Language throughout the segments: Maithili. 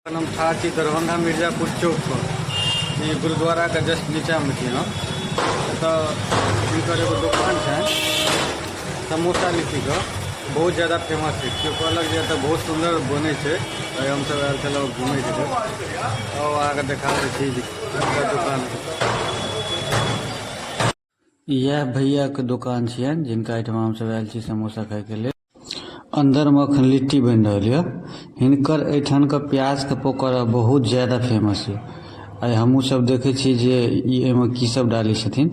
हम ठाढ़ छी दरभंगा मिर्जापुर चौक पर। ई गुरुद्वारा के जस्ट नीचा में छी हम। एतऽ हिनकर एगो दोकान छै समोसा लिट्टी के, बहुत ज़्यादा फेमस छै। केओ कहलक जे एतऽ बहुत सुन्दर बनै छै, तऽ हमसब आयल छलहुँ घुमैके लेल। आउ अहाँके देखाबै छी हिनकर दोकान। इएह भैया के दोकान छियनि जिनका एहिठमा हमसब आयल छी समोसा खायके लेल। अंदर में अखन लिट्टी बनि रहल ये। हिनकर एहिठाम के प्याज के पकौड़ा बहुत ज्यादा फेमस ये। आइ हमहूँ सब देखे छी जे ई एहिमे की सब डालै छथिन।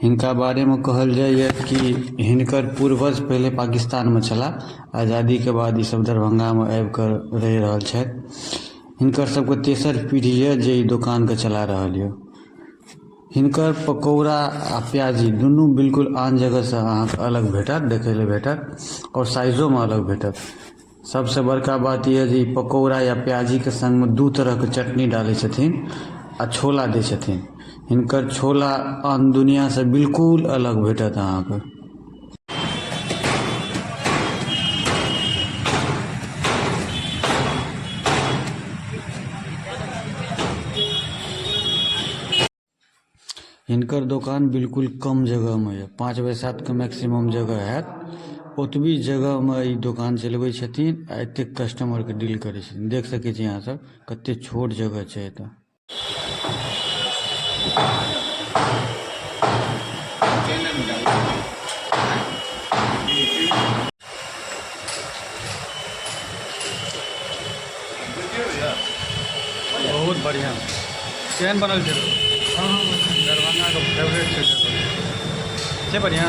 हिनका बारे में कहल जाइए कि हिनकर पूर्वज पहिले पाकिस्तान में छलाह, आज़ादी के बाद ई सब दरभंगा में आबि कऽ रहि रहल छथि। हिनकर सबके तेसर पीढ़ी ये जे ई दोकान के चला रहल ये। हिनकर पकौड़ा आ प्याजी दुनू बिल्कुल आन जगहसँ अहाँके अलग भेटत, देखै लए भेटत आओर साइजोमे अलग भेटत। सबसँ बड़का बात यऽ जे ई पकौड़ा या प्याजीके सङ्गमे दू तरहके चटनी डालै छथिन आ छोला दै छथिन। हिनकर छोला आन दुनिआँसँ बिल्कुल अलग भेटत अहाँके। हिनकर दोकान बिल्कुल कम जगहमे यऽ, 5 बाय 7 के मैक्सिमम जगह हैत। ओतबी जगहमे ई दोकान चलबै छथिन आ एतेक कस्टमरके डील करै छथिन। देख सकै छी अहाँ सब कते छोट जगह छै एतऽ। बहुत बढ़िया केहन बनल छै? दरभंगाके फेवरेट छै, छै बढ़िया।